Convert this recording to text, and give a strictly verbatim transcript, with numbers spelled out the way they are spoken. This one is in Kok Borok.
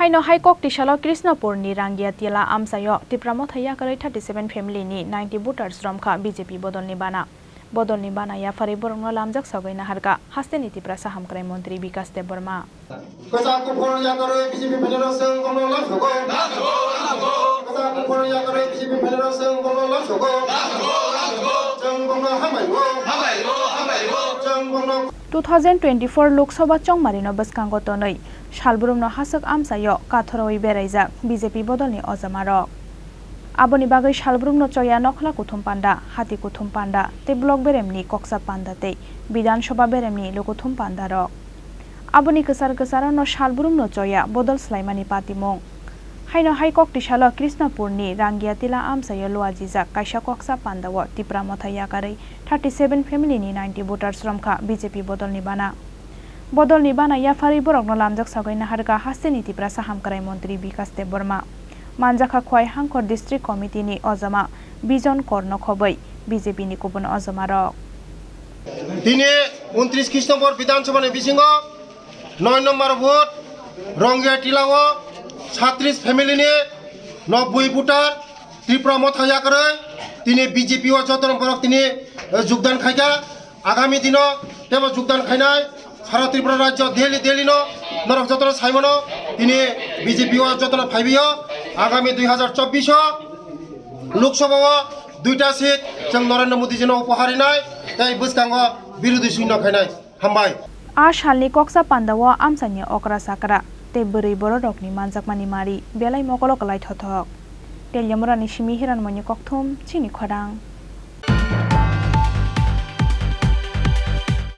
Haino hai kok tisalo Krishnapur ni Rangia Tila amchaio Tipra Motha yakarwi thirty seven family ni ninety voters romkha B J P bodolni bana. Bodolni bana yapharwi borokno lamjak sogwi naharkha hasteni Tiprasa hamkrai montri Bikas Debbarma. Kwchak kuphur yakarwi B J P phainai rok chwng bono lamsogo. Kwchak kuphur yakarwi B J P phainai rok chwng bono lamsogo. Chwng bono hambai o. Chwng bono Two thousand twenty-four Lok Sabha chongmarino bwskango tonwi salbrumno haswk amchaio kathorowi beraijak B J P bodolni ojamarok. Aboni bagwi salbrumno choya nokhla kuthum panda, hati kuthum panda tei block beremni koksa panda tei Bidhan Sabha beremni lukuthum pandarok. Aboni kwchar kwcharono salbrumno choya bodol swlaimani patimung. Haino hai kok tisalo Krishnapurni Rangia Tila amchaio luajijak kaisa koksa pandao Tipra Motha yakarwi thirty seven family ni ninety voters romkha B J P bodolni bana. Bodolni bana yapharwi borokno lamjak sagwi naharkha hasteni Tiprasa hamkrai montri Bikas Debbarma. Manjakha Khowai Hangkhor District Committee ni ojama Bijon Korno khobwi B J P ni kubun ojamarok. Tini untris Krishnapur Bidhan Sabha ni bisingo noi number vote Rangia Tila o satris family ni nobboi voter Tipra Motha yakarwi tini B J P o jotono borok tini, eh, jogdan khaikha. Agami dino tebo jogdan khainai sara Tripura rajyo Delhi, Delhi no norok jotono saimano tini B J P o jotono phaibiyo. Agami dui hazar chobbish o Lok Sabha o duita seat chwng Narendra Modi jino upohar rinai tei bwskango birodhi shunyo khainai. Hambai. A salni koksa pandao amchaini okra chakra tei bwrwi bororokni manjakmani mari belai mokolo kwlai thothok. Teliamurani simi Hiranmoini kokthum chini khorang.